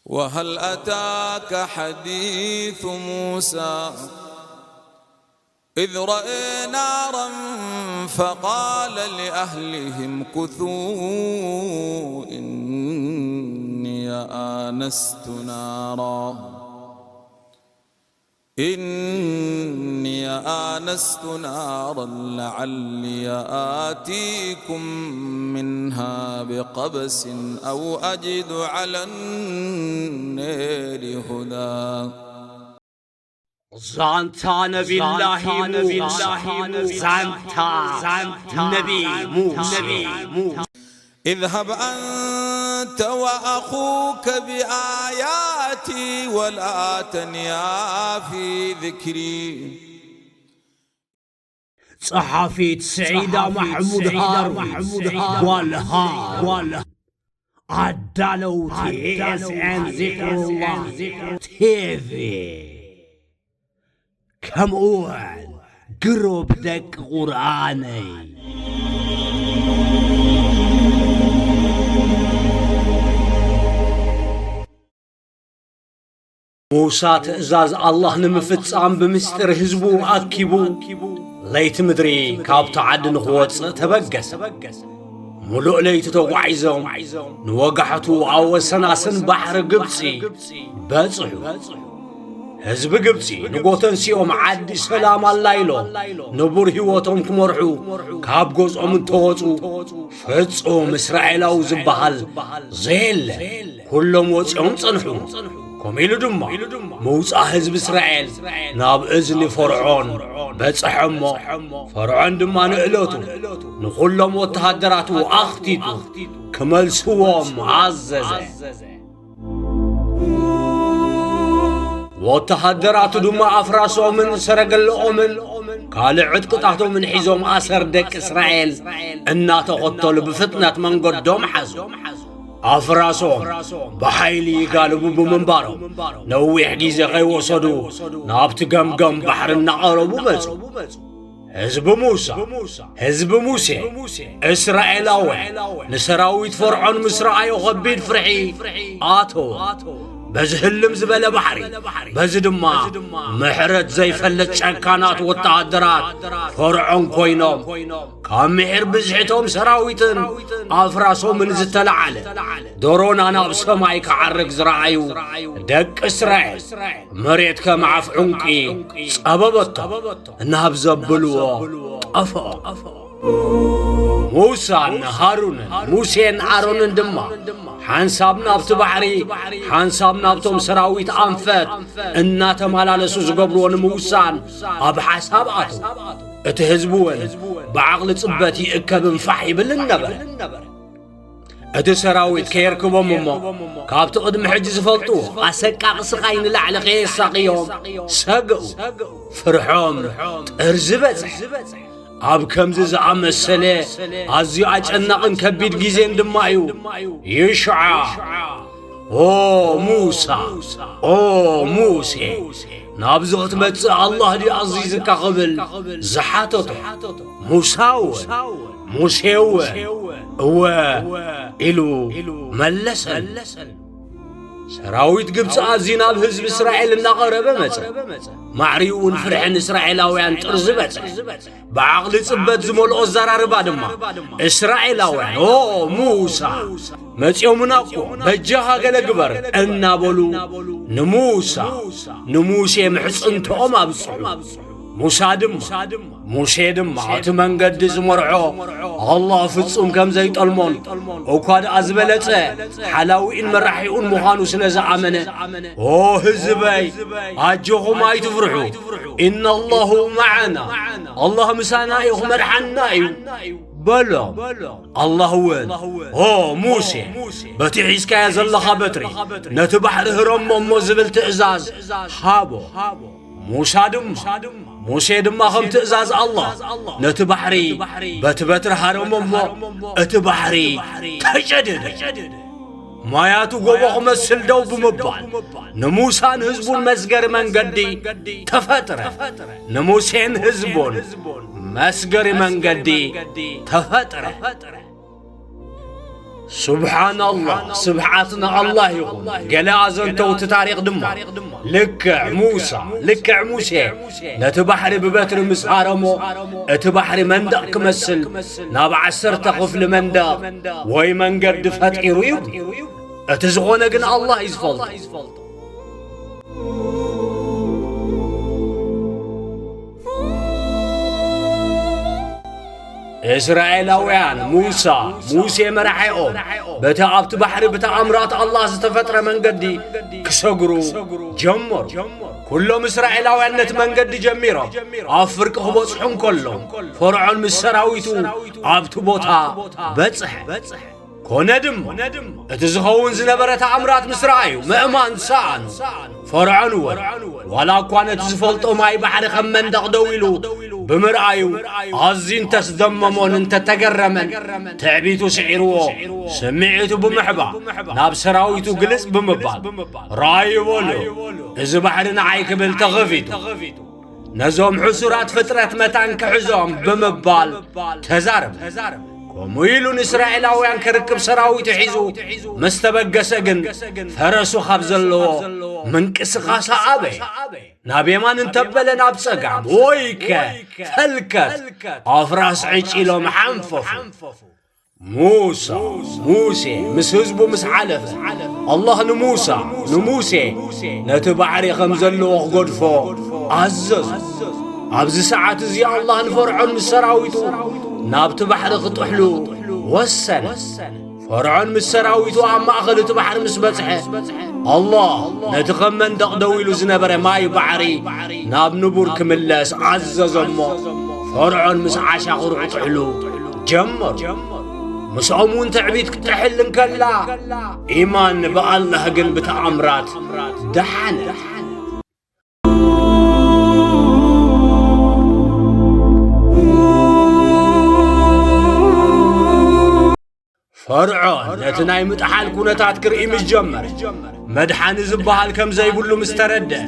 وهل أتاك حديث موسى إذ رأى نارا فقال لأهله امكثوا إني آنست نارا إني آنست نارا لعلي آتيكم منها بقبس أو أجد على النار هدى. ዛንታ ነቢላሂ ሙሳ። ዛንታ ነቢ ሙሳ። اذهب أنت وأخوك بآياتي ولا تنيا في ذكري. ጸሓፊት ስዒዳ ማሕሙድ ሃሩን ጓልሃ። ኣዳለውቲ ኤስኤን ዚክሩላህ ቲቪ፣ ከምኡውን ግሩፕ ደቂ ቁርኣነይ። ሙሳ ትእዛዝ ኣላህ ንምፍጻም ብምስጢር ህዝቡ ኣኪቡ፣ ለይቲ ምድሪ ካብቲ ዓዲ ንኽወጽእ ተበገሰ። ምሉእ ለይቲ ተጓዒዞም፣ ንወጋሕቱ ኣብ ወሰናስን ባሕሪ ግብጺ በጽሑ። ህዝቢ ግብጺ ንጎተንሲኦም ዓዲ ሰላም ኣላ ኢሎም፣ ንቡር ህይወቶም ክመርሑ ካብ ገዝኦም እንተወጹ፣ ፍጹም እስራኤላዊ ዝበሃል ዘየለ። ኩሎም ወጺኦም ጸንሑ። ከምኡ ኢሉ ድማ ምውጻእ ህዝቢ እስራኤል ናብ እዝኒ ፈርዖን በጽሐ እሞ፣ ፈርዖን ድማ ንእለቱ ንኹሎም ወተሃደራቱ ኣኽቲቱ ክመልስዎም ኣዘዘ። ወተሃደራቱ ድማ ኣፍራሶምን ሰረገላኦምን ካልእ ዕጥቅታቶምን ሒዞም ኣሰር ደቂ እስራኤል እናተኸተሉ ብፍጥነት መንገዶም ሓዙ። ኣፍራሶም ብሓይሊ ይጋልቡ ብምንባሮም፣ ነዊሕ ግዜ ከይወሰዱ ናብቲ ገምገም ባሕሪ እናቐረቡ መጹ። ህዝቢ ሙሳ፣ ህዝቢ ሙሴ፣ እስራኤላውያን ንሰራዊት ፈርዖን ምስ ረኣዮ ከቢድ ፍርሒ ኣተዎ። በዚ ህልም ዝበለ ባሕሪ፣ በዚ ድማ ምሕረት ዘይፈልጥ ጨካናት ወተሃደራት ፈርዖን ኮይኖም፣ ካብ ምሒር ብዝሒ እቶም ሰራዊትን ኣፍራሶምን ዝተለዓለ፣ ደሮና ናብ ሰማይ ክዓርግ ዝረኣዩ ደቂ እስራኤል፣ መሬት ከም ዓፍ ዑንቂ ጸበበቶም፣ ናብ ዘብልዎ ጠፍኦም። ሙሳን ሃሩንን፣ ሙሴን ኣሮንን ድማ ሓንሳብ ናብቲ ባሕሪ፣ ሓንሳብ ናብቶም ሰራዊት ኣንፈት እናተመላለሱ ዝገብርዎ ንምውሳን ኣብ ሓሳብ ኣተዉ። እቲ ህዝቢ እውን ብዓቕሊ ጽበት ይእከብን ፋሕ ይብልን ነበረ። እቲ ሰራዊት ከየርክቦም እሞ፣ ካብቲ ቅድሚ ሕጂ ዝፈልጥዎ ኣሰቃቒ ስቓይ ንላዕሊ ከየሳቕዮም ሰግኡ። ፍርሖም ጥርዚ በጽሐ። ኣብ ከምዚ ዝኣመሰለ ኣዝዩ ኣጨናቕን ከቢድ ግዜን ድማ እዩ ይሽዓ፣ "ኦ ሙሳ፣ ኦ ሙሴ፣ ናብዚ ክትመጽእ ኣላህ ድዩ ኣዚዝካ?" ክብል ዝሓተቶ። ሙሳ እውን፣ ሙሴ እውን፣ "እወ" ኢሉ መለሰሉ። ሰራዊት ግብጺ ኣዝዩ ናብ ህዝቢ እስራኤል እናቐረበ መጸ። ማዕሪኡ እውን ፍርሒ ንእስራኤላውያን ጥርዚ በጽሐ። ብዓቕሊ ጽበት ዝመልኦ ኣዘራርባ ድማ፣ እስራኤላውያን፣ "ኦ ሙሳ፣ መጺኦምና እኮ፣ በጃኻ ገለ ግበር" እናበሉ ንሙሳ፣ ንሙሴ ምሕጽንትኦም ኣብጽሑ። ሙሳ ድማ፣ ሙሴ ድማ እቲ መንገዲ ዝመርሖ ኣላህ ፍጹም ከም ዘይጠልሞን፣ እኳ ደኣ ዝበለጸ ሓላዊኡን መራሒኡን ምዃኑ ስለ ዝኣመነ፣ "ኦ ህዝበይ፣ ኣጆኹም ኣይትፍርሑ፣ ኢነላሁ መዓና፣ ኣላህ ምሳና እዩ፣ ክመርሓና እዩ" በሎም። ኣላህ እውን፣ "ኦ ሙሴ፣ በቲ ሒዝካዮ ዘለኻ በትሪ ነቲ ባሕሪ ህረሞ" እሞ ዝብል ትእዛዝ ሃቦ። ሙሳ ድማ፣ ሙሴ ድማ ከም ትእዛዝ ኣላህ ነቲ ባሕሪ በቲ በትሪ ሃረሞ እሞ እቲ ባሕሪ ተጨደደ። ማያቱ ጎቦ ክመስል ደው ብምባል፣ ንሙሳን ህዝቡን መስገሪ መንገዲ ተፈጥረ። ንሙሴን ህዝቡን መስገሪ መንገዲ ተፈጥረ። ሱብሓናላህ፣ ስብሓት ንኣላህ ይኹን። ገለ ኣዘንተውቲ ታሪኽ ድማ፣ ልክዕ ሙሳ፣ ልክዕ ሙሴ፣ ነቲ ባሕሪ ብበትሪ ምስ ሃረሞ፣ እቲ ባሕሪ መንደቕ ክመስል፣ ናብ ዓሰርተ ክፍሊ መንደቕ ወይ መንገዲ ፈጢሩ ይብሉ። እቲ ዝኾነ ግን ኣላህ እዩ ዝፈልጦ። እስራኤላውያን ሙሳ፣ ሙሴ መራሒኦም፣ በቲ ኣብቲ ባሕሪ ብተኣምራት ኣላህ ዝተፈጥረ መንገዲ ክሰግሩ ጀመሩ። ኩሎም እስራኤላውያን ነቲ መንገዲ ጀሚሮም፣ ኣብ ፍርቂ ክበጽሑ እንከሎ፣ ፈርዖን ምስ ሰራዊቱ ኣብቲ ቦታ በጽሐ። ኮነ ድማ፣ እቲ ዝኸውን ዝነበረ ተኣምራት ምስ ረኣዩ፣ ምእማን ሰኣኑ። ፈርዖን እውን፣ ዋላ እኳ ነቲ ዝፈልጦ ማይ ባሕሪ ከም መንደቕ ደው ኢሉ ብምርኣዩ፣ ኣዝዩ እንተስደመሞን እንተተገረመን፣ ትዕቢቱ ስዒርዎ፣ ስምዒቱ ብምሕባእ፣ ናብ ሰራዊቱ ግልጽ ብምባል፣ ራእዩ በሎ፣ እዚ ባሕሪ ንዓይ ክብል ተኸፊቱ። ነዞም ሕሱራት ፍጥረት መታን ክሕዞም ብምባል ተዛረበ። ከምኡ ኢሉ ንእስራኤላውያን ክርክብ ሰራዊቱ ሒዙ ምስ ተበገሰ ግን፣ ፈረሱ ካብ ዘለዎ ምንቅስቓስ ኣበየ። ናብ የማን እንተበለ ናብ ጸጋም፣ ወይከ፣ ፈልከት፣ ኣፍራስ ዕጭ ኢሎም ሓንፈፉ። ሙሳ፣ ሙሴ፣ ምስ ህዝቡ ምስ ሓለፈ፣ ኣላህ ንሙሳ፣ ንሙሴ፣ ነቲ ባሕሪ ከም ዘለዎ ክገድፎ ኣዘዞ። ኣብዚ ሰዓት እዚ ኣላህ ንፈርዖን ምስ ሰራዊቱ ናብቲ ባሕሪ ክጥሕሉ ወሰነ። ፈርዖን ምስ ሰራዊቱ ኣብ ማእከል እቲ ባሕሪ ምስ በጽሐ፣ ኣላህ ነቲ ከም መንደቕ ደው ኢሉ ዝነበረ ማይ ባሕሪ ናብ ንቡር ክምለስ ኣዘዞ እሞ፣ ፈርዖን ምስ ዓሻኽሩ ክጥሕሉ ጀመሩ። ምስኦም እውን ትዕቢት ክትጥሕል እንከላ፣ ኢማን ብኣላህ ግን ብተኣምራት ደሓነ። ፈርዖን ነቲ ናይ ምጥሓል ኩነታት ክርኢ ምስ ጀመረ፣ መድሓኒ ዝበሃል ከም ዘይብሉ ምስ ተረድአ፣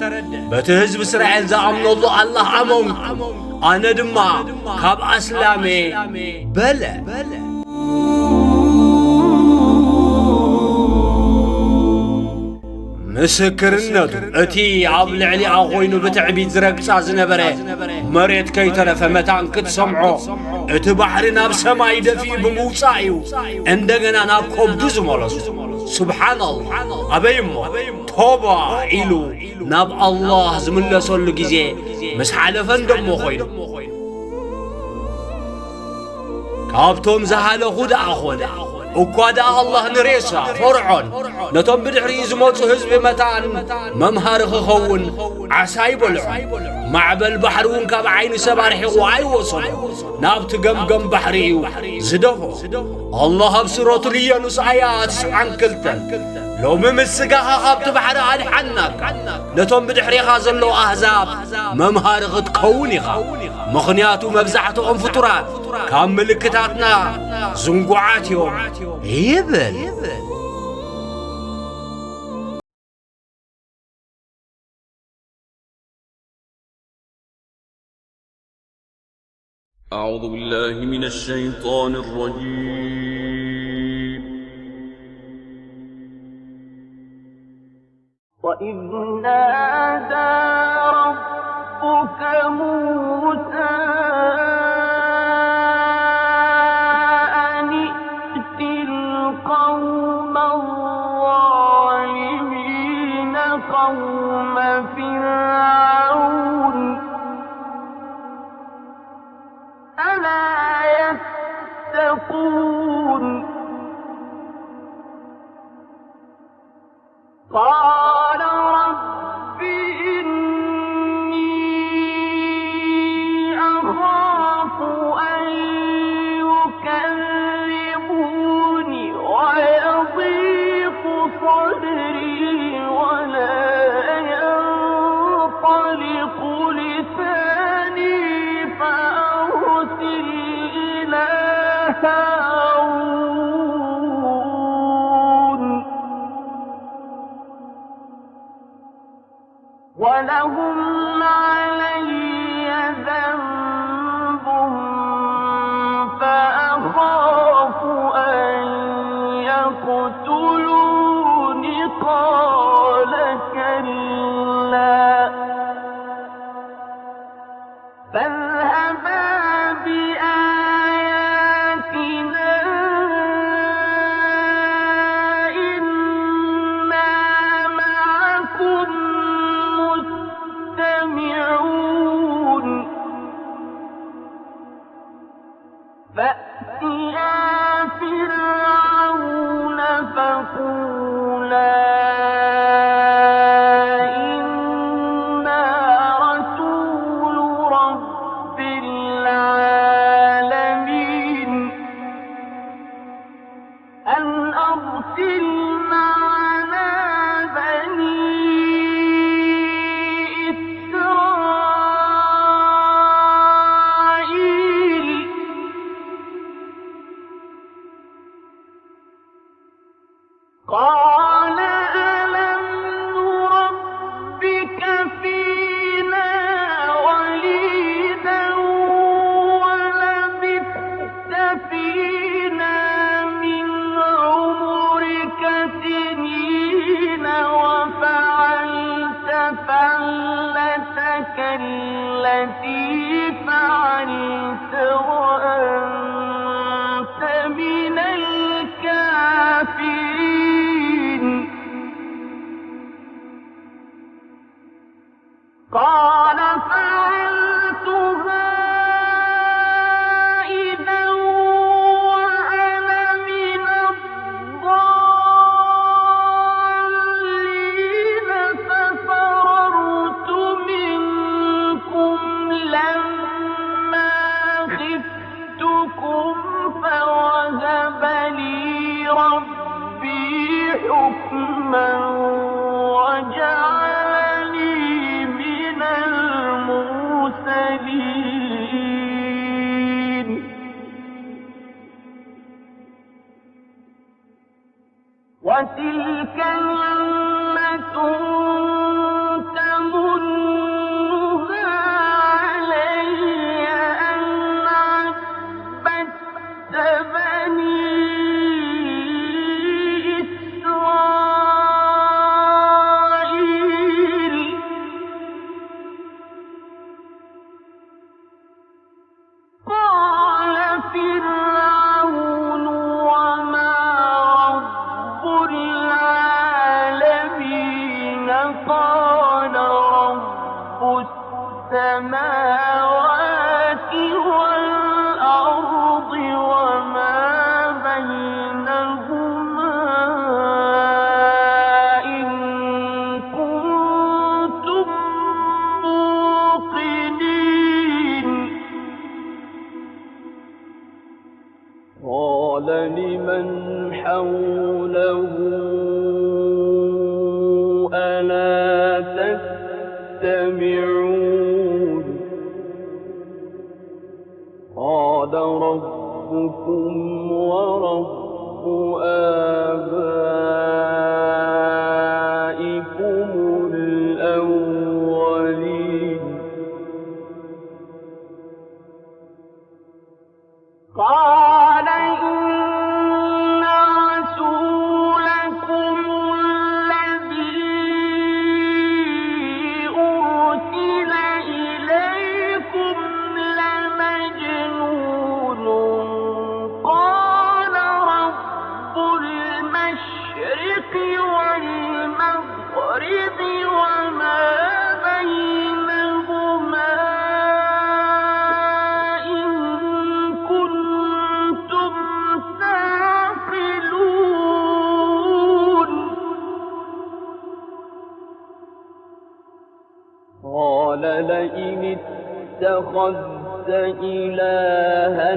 በቲ ህዝቢ እስራኤል ዝኣምነሉ ኣላህ ኣመንኩ፣ ኣነ ድማ ካብ ኣስላም እየ በለ። ምስክርነቱ፣ እቲ ኣብ ልዕሊኣ ኾይኑ ብትዕቢት ዝረግጻ ዝነበረ መሬት ከይተረፈ መታን ክትሰምዖ፣ እቲ ባሕሪ ናብ ሰማይ ደፊኡ ብምውጻእ እዩ እንደገና ናብ ከብዱ ዝመለሶ። ሱብሓነላህ። ኣበይ እሞ ቶባ ኢሉ ናብ ኣላህ ዝምለሰሉ ግዜ ምስ ሓለፈ እንደሞ ኾይኑ። ካብቶም ዝሃለኹ ደኣ ኾነ፣ እኳ ደኣ ኣላህ ንሬሳ ፈርዖን ነቶም ብድሕሪኡ ዝመጹ ህዝቢ መታን መምሃሪ ክኸውን ዓሳ ኣይበልዖን። ማዕበል ባሕሪ እውን ካብ ዓይኒ ሰብ ኣርሒቑ ኣይወሰዶን። ናብቲ ገምገም ባሕሪ እዩ ዝደፍኦ። ኣላህ ኣብ ሱረቱል የኑስ ኣያ ትስዓን ክልተን፣ ሎሚ ምስ ስጋኻ ካብቲ ባሕሪ ኣድሓናካ፣ ነቶም ብድሕሬኻ ዘለዉ ኣህዛብ መምሃሪ ክትከውን ኢኻ። ምኽንያቱ መብዛሕትኦም ፍጡራት ካብ ምልክታትና ዝንጉዓት እዮም ይብል። أعوذ بالله من الشيطان الرجيم. وإذ نادى ربك موسى أن ائت القوم الظالمين قوم فرعون ألا يتقون. قال رب إني أخاف أن يكذبون ويضيق صدري ولا ينطلق لساني فأرسل إلى هارون. ولهم علي ذنب فأخاف أن إلى فرعون فقولا إنا رسول رب العالمين. أن أرسل معنا بني إسرائيل. قال ألم نربك فينا وليدا ولبثت فينا من عمرك سنين وفعلت فعلتك التي فعلت وأنت من الكافرين. قال فعلتها إذا وأنا من الضالين ففررت منكم لما خفتكم فوهب لي ربي حكما وجعلني من المرسلين. وتلك نعمة تمنها علي أن عبدت بني إسرائيل. قال فرعون وما رب العالمين؟ قال رب السماوات والأرض وما بينهما إن كنتم موقنين. قال لمن حوله ألا تستمعون؟ قال ربكم ورب آبائكم الأولين. قال إن رسولكم الذي أرسل إليكم لمجنون. قال رب المشرق والمغرب وما بينهما إن كنتم تعقلون. قال لئن اتخذت إلها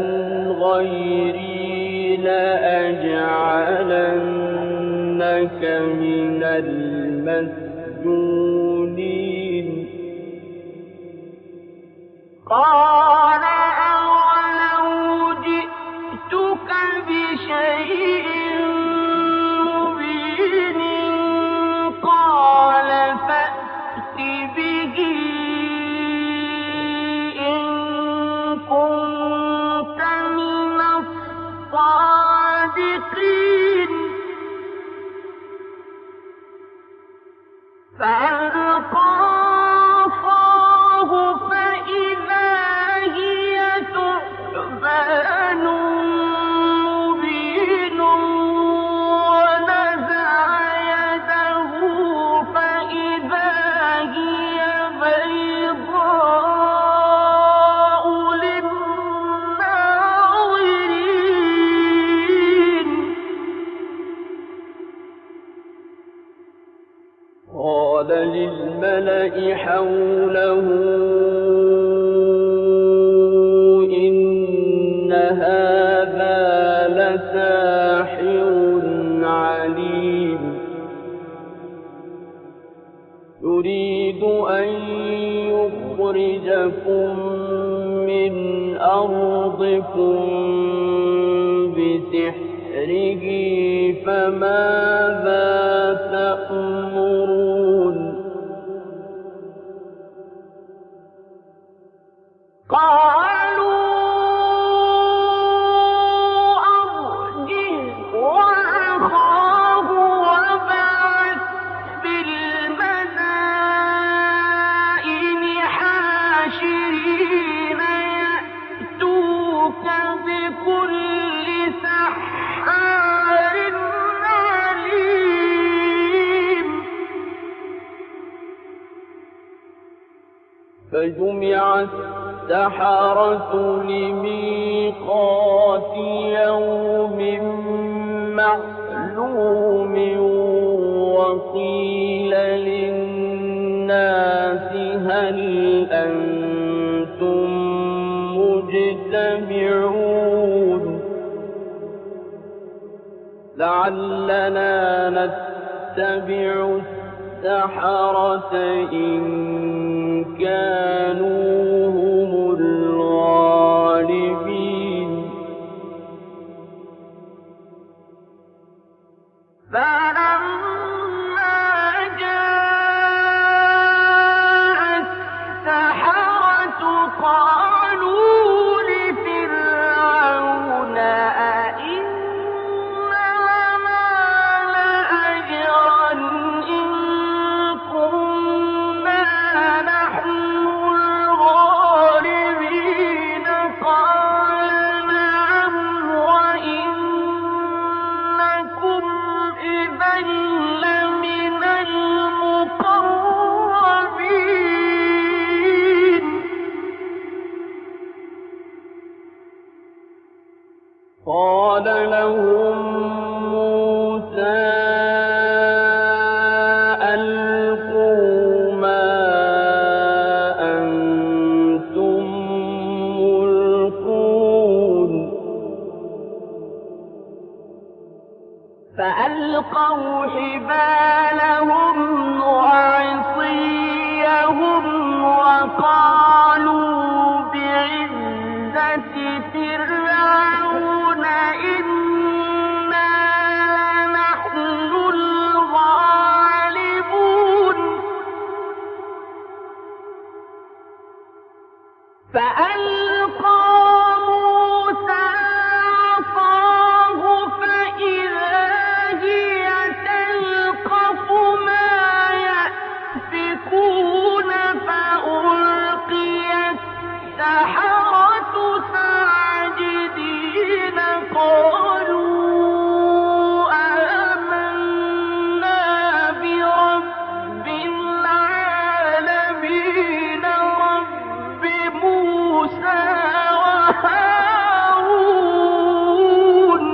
غيري لأجعلنك من المسجونين. قال أولو جئتك بشيء مبين؟ قال فأت به إن كنت من الصادقين. فألقى عصاه فإذا هي ثعبان مبين ونزع يده فإذا هي بيضاء للملأ حوله إن هذا لساحر عليم. يريد أن يخرجكم من أرضكم بسحره، فماذا تأمرون؟ قالوا أرجه وأخاه وابعث في المدائن حاشرين يأتوك بكل سحار عليم. فجمع السحرة لميقات يوم معلوم، وقيل للناس هل أنتم مجتمعون؟ لعلنا نتبع السحرة إن كانوا هم الغالبين. فلما جاء السحرة قالوا لفرعون أئن لنا لأجرا إن كنا نحن الغالبين. قال نعم وإنكم إذا لمن المقربين. قال لهم موسى ألقوا ما أنتم ملقون. فألقوا حبالهم وعصيهم وقالوا بعزة فرعون إنا لنحن الغالبون. فألقى موسى عصاه فإذا هي تلقف ما يأفكون فألقي السحرة ساجدين قالوا آمنا برب العالمين رب موسى وهارون.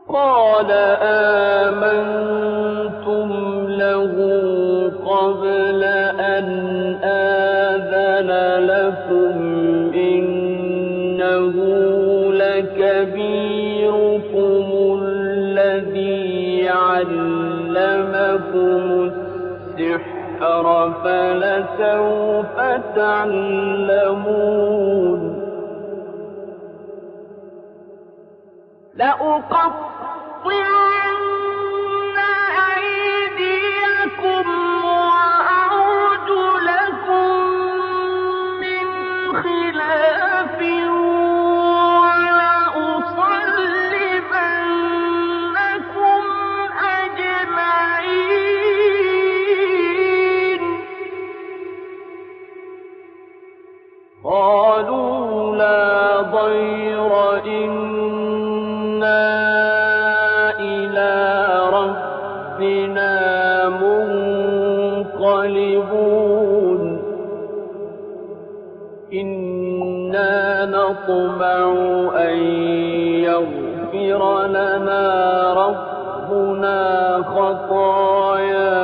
قال آمنتم له قبل أن آذن لكم إنه لكبيركم الذي علمكم السحر فلسوف تعلمون. لأقطعن أيديكم وأرجلكم من خلاف ولأصلبنكم أجمعين. قالوا لا ضير إنا إلى ربنا منقلبون. إنا نطمع أن يغفر لنا ربنا خطايا